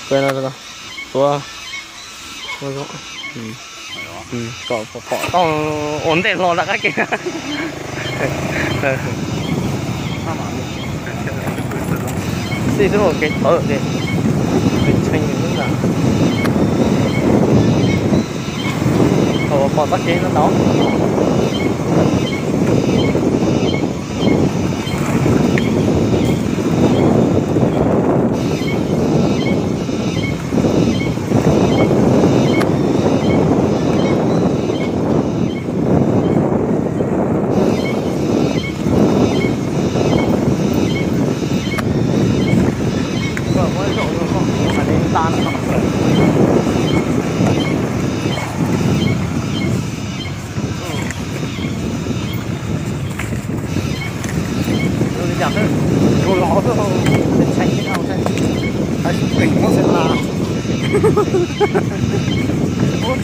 Tuav, kom pom tau ua ntej hlo nram qab kev. Xij xwb ua kev tawv ces tshee xwb ntag. Thaum pom txoj kev no tau.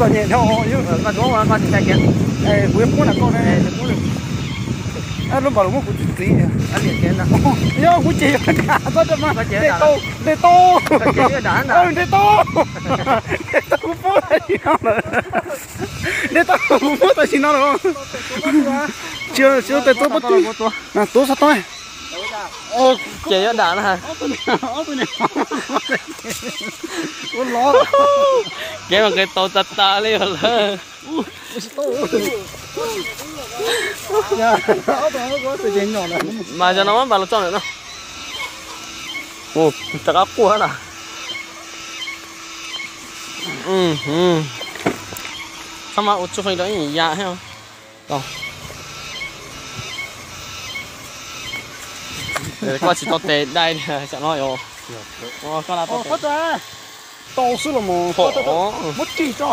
Txom nyem dhau. Kuv yuav pub nram koj ne. Lub npam los muab kuv txiv txiv. Yog kuv ces yuav dam txhob rau mas. Nte tau, nte tau. Nte tau, nte tau, kuv pub tam sim no lawm. Nte tau, kuv pub tam sim no lawm. Tsis, tsis ua tes tuav pob tw. Tuav xov tooj. Ces yuav dam na. Kev mas kev tau tas tas li lawm. Mas yog no mas npaj los tso lawm no. Rov qab quaj na. Txhob mas ua tsuj feej rau ib yam thiab. Koj tsis tau tes dai li tsam no yom. Tau xwb los mas muab rig tso.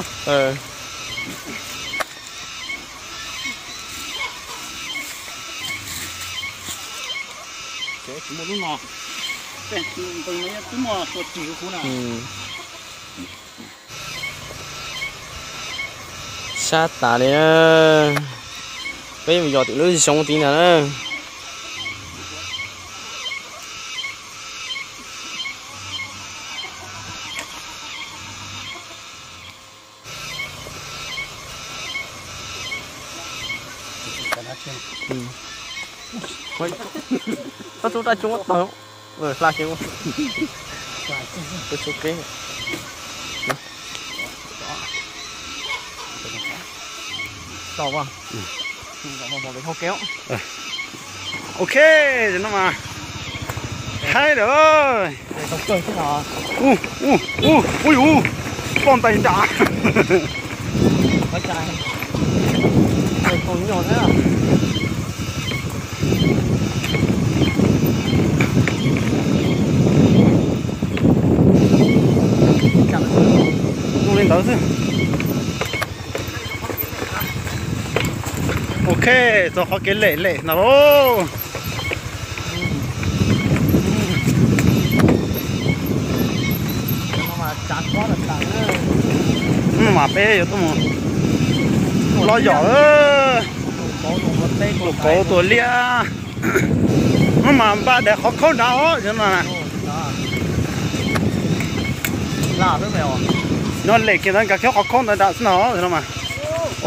Tsis muaj lub no, twb muaj tua ris kuv na. Sab tas li na. Peb mus yos tim lub zoov tid ntag na. Txhob tsuj daj cub tawg, hla kiag. Ok, no mas haib lawm. Ub, ub, ub, ub, poj ntais nram. Zoo li ntawd xwb. Ok, txog qhov kev lem lem no lauj. No mas peb yuav tuaj mus los yom. Tus kauv tus liab. No mas npaj daim qhov khaub nrad os. No lem kiag ntawd nkag kiag qhov khaub ntawd nram xwb no.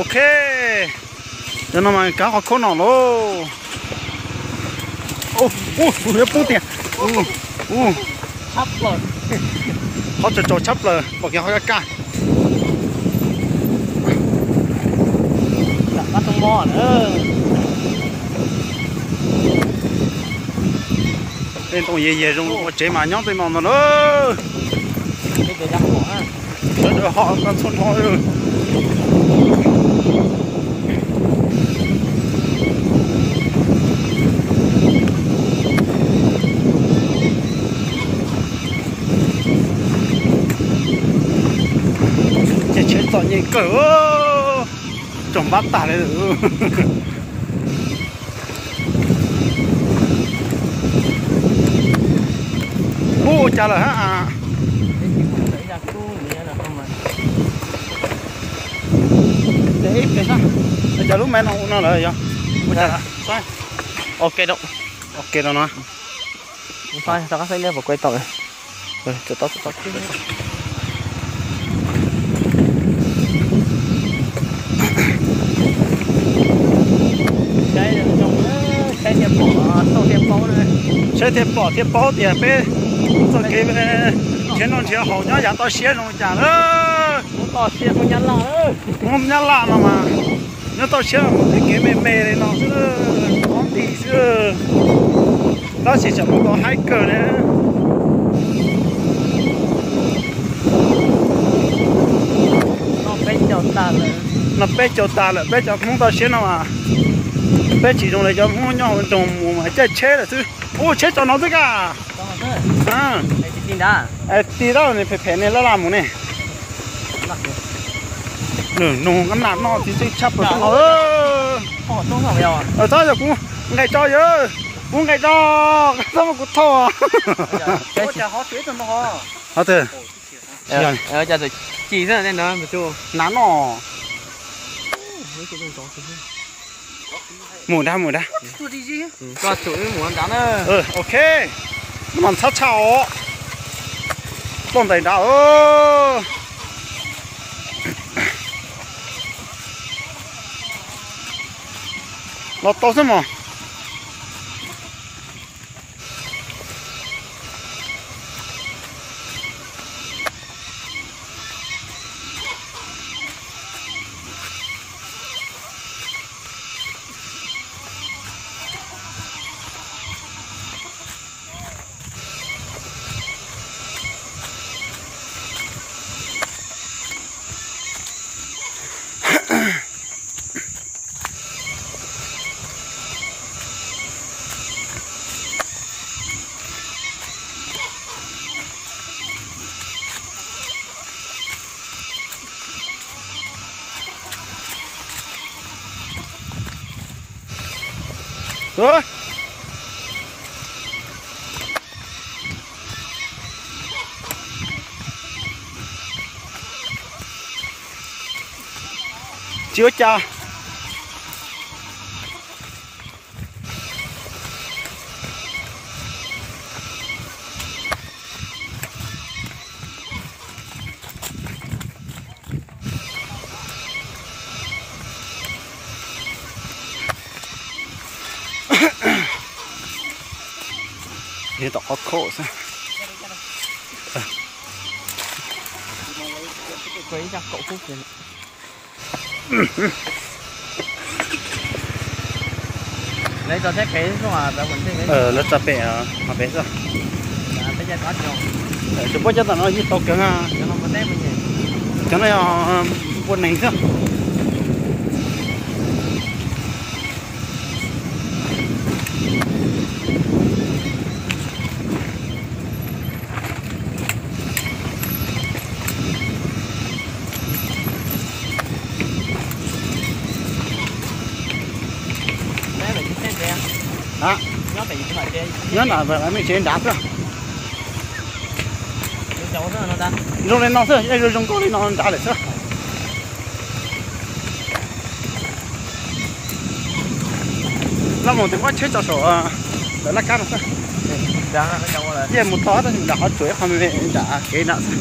Ok. Cov no mas kav qhov khaub no lauj. Ub, yuav poob tiag. Qhov tsaus tsaus tshaj plaws, pom kiag qhov kaj kaj. Tej ntoo yias yias zoo ua tsev mas nyob tej no ntag lauj. Sawv daws ho tau txhua hnov. Ces tsheb txom nyem kawg, tsaus npab tag li. Ub, ua cas lawm hab? Cas lub me no ua no lawm yog? Ok, rau no. Rov qab saib neb puas kuaj tau. Tau, tau, tau. Saib thiaj pom thiaj paub tias peb txoj kev nrhiav noj nrhiav haus nyob yav toj siab zoo li cas lawm. Hmoob Nyab Laj no mas nyob toj siab mas tej kev me me li no xwb, ob nti xwb. Tab sis tseem muaj ntau haib kawg li. Noj peb caug tas lawm, peb cov Hmoob toj siab no mas peb tsis zoo li cov Hmoob nyob hauv nroog mus mas caij tsheb lawm xwb. Ub, tsheb tso no xwb ka. Ti dab, phem phem ne, laj laj mus ne. Nws nug qab nas noj txiv tseej tshaj plaws no. Txhob yog kuv nqes tso yawg, kuv nqes tso, txhob muab kuv thauj. Qhov twg? Nas noj. Mus dab, mus dab. Ok, mas ntxhab tshaj os. Ploj ntais nrad. Los tau xwb mog. Tsis ua cas. Tom qhov kho xwb. Lawv tso pem, pem xwb. Tsis paub cov tom no yeej tau kawg. Cov no yog npua neeg xwb. Nyob nram, mej tsev nrad xwb. Zoo li no xwb, zoo nkauj li no nrad lawm xwb. Laj mus tes muab tsheb tso saum lawv laj kab no xwb. Yeej mus tau tab sis nram qhov tsuas ib qho me me nram kev nram xwb.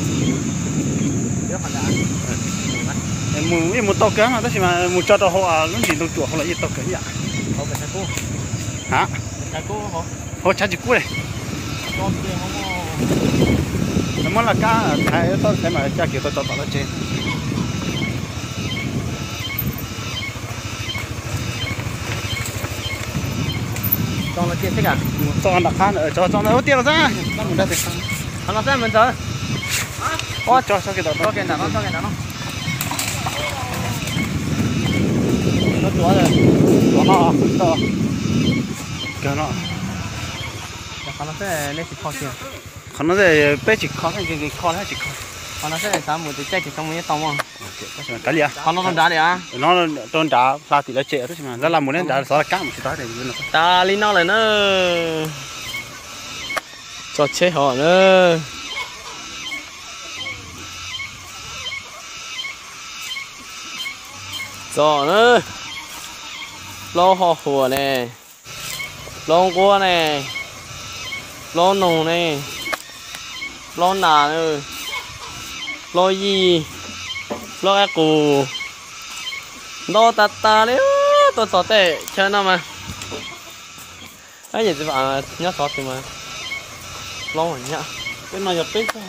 Yeej mus tau kawg no tab sis mas mus tso rau hauv lub ntsis ntoo tsuas hauv los yeej tau kawg ib yam. Ha, hauv tshav tsis kub li. Lawv muab laj kab thaiv, txhob thaiv mas caj kiag tau tso tom lawv tsev. Tso nram qab, tso ntawd tiaj los xwb. Qhov no xwb, Ntxawg. Tso, tso kiag tom no. Qhov no, qhov no peb tsis kho, kho tsis kho. Kav liam, qhov no rau nrad li, no rau nrad hla tim lawv tsev tab sis mas laj laj mus nrad xov laj kab mus tsis tau. Tas li no lawm na. Tso tsheb hov na. Txog na, plaub hoj huam ne, plaub nquab ne, plaub noog ne, Plaub nas, plaub yij, plaub qaib qus, ntau tas tas li. Tuaj txog tej chaw no mas, nyob xov twg mas, plaub nyab. Tej no yog peb txog.